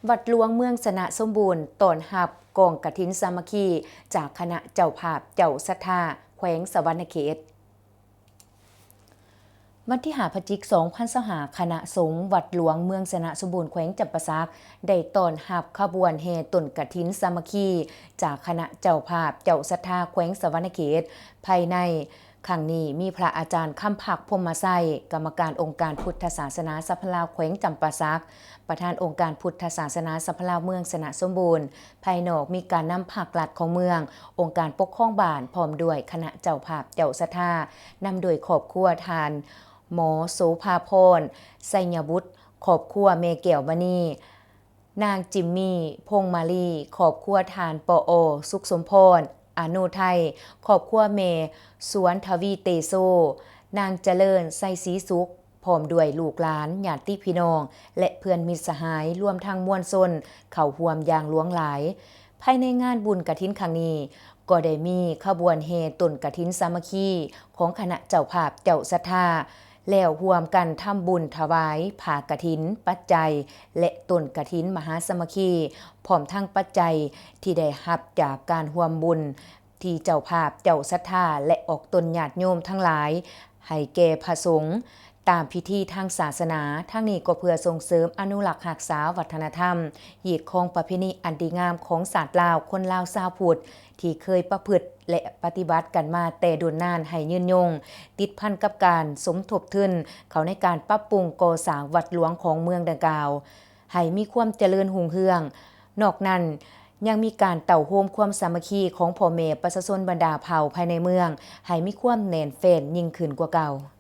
ວັດຫຼວງເມືອງຊະນະສົມບູນ ຕ້ອນຮັບກອງກະຖິນສາມັກຄີ ຈາກຄະນະເຈົ້າພາບເຈົ້າສັດທາແຂວງສະຫວັນນະເຂດ. ວັນທີຫ້າ ພະຈິກ ສອງພັນຊາວຫ້າ ຄະນະສົງວັດຫຼວງເມືອງຊະນະສົມບູນ ແຂວງຈຳປາສັກ ໄດ້ຕ້ອນຮັບຂະບວນແຫ່ຕົ້ນກະຖິນສາມັກຄີ ຈາກຄະນະເຈົ້າພາບເຈົ້າສັດທາແຂວງສະຫວັນນະເຂດ. ພາຍໃນຄັ້ງນີ້ມີພະອາຈານ ຄຳພັກ ພົມມະໄຊ ກຳມະການອົງການພຸດທະສາສະໜາສະຫະພາບລາວແຂວງຈຳປາສັກ, ປະທານອົງການພຸດທະສາສະໜາສະຫະພາບລາວເມືອງຊະນະສົມບູນ, ພາຍນອກມີການນຳພາກລັດຂອງເມືອງ, ອົງການປົກຄອງບ້ານ ພ້ອມດ້ວຍຄະນະເຈົ້າພາບເຈົ້າສັດທາ, ນຳໂດຍຄອບຄົວທ່ານ ໝໍ ໂສພາພອນ ໄຊຍະບຸດ, ຄອບຄົວແມ່ແກ້ວມະນີ, ນາງຈິມມີ ພົງມາລີ, ຄອບຄົວທ່ານ ປອ ສຸກສົມພອນ ອາໂນໄທ, ຄອບຄົວແມ່ ສວນທະວີເຕໂຊ, ນາງຈະເລີນ ໄຊສີສຸກ, ພ້ອມດ້ວຍລູກຫຼານ, ຍາດຕິພີ່ນ້ອງ ແລະ ເພື່ອນມິດສະຫາຍ, ລວມທັງມວນຊົນ ເຂົ້າຮ່ວມຢ່າງຫຼວງຫຼາຍ. ພາຍໃນງານບຸນກະຖິນຄັ້ງນີ້ ກໍໄດ້ມີຂະບວນແຫ່ຕົ້ນກະຖິນສາມັກຄີຂອງຄະນະເຈົ້າພາບເຈົ້າສັດທາ ແລ້ວຮ່ວມກັນທຳບຸນຖວາຍຜ້າກະຖິນ, ປັດໄຈ ແລະ ຕົ້ນກະຖິນມະຫາສາມັກຄີ, ພ້ອມທັງປັດໄຈທີ່ໄດ້ຮັບຈາກການຮ່ວມບຸນ ທີ່ເຈົ້າພາບເຈົ້າສັດທາ ແລະ ອອກຕົນຍາດໂຍມທັງຫຼາຍ ໃຫ້ແກ່ພະສົງ ຕາມພິທີທາງສາສະໜາ, ທັງນີ້ກໍເພື່ອສົ່ງເສີມອະນຸລັກຮັກສາວັດທະນະທຳ, ຮີດຄອງປະເພນີອັນດີງາມຂອງຊາດລາວ, ຄົນລາວຊາວພຸດ ທີ່ເຄີຍປະພຶດ ແລະ ປະຕິບັດກັນມາແຕ່ດົນນານໃຫ້ຍືນຍົງ, ຕິດພັນກັບການສົມທົບທຶນເຂົ້າໃນການປັບປຸງກໍ່ສ້າງວັດຫຼວງຂອງເມືອງດັ່ງກ່າວ ໃຫ້ມີຄວາມຈະເລີນຮຸ່ງເຮືອງ. ນອກນັ້ນ ຍັງມີການເຕົ້າໂຮມຄວາມສາມັກຄີຂອງພໍ່ແມ່ປະຊາຊົນບັນດາເຜົ່າພາຍໃນເມືອງ ໃຫ້ມີຄວາມແໜ້ນແຟ້ນຍິ່ງຂຶ້ນກວ່າເກົ່າ.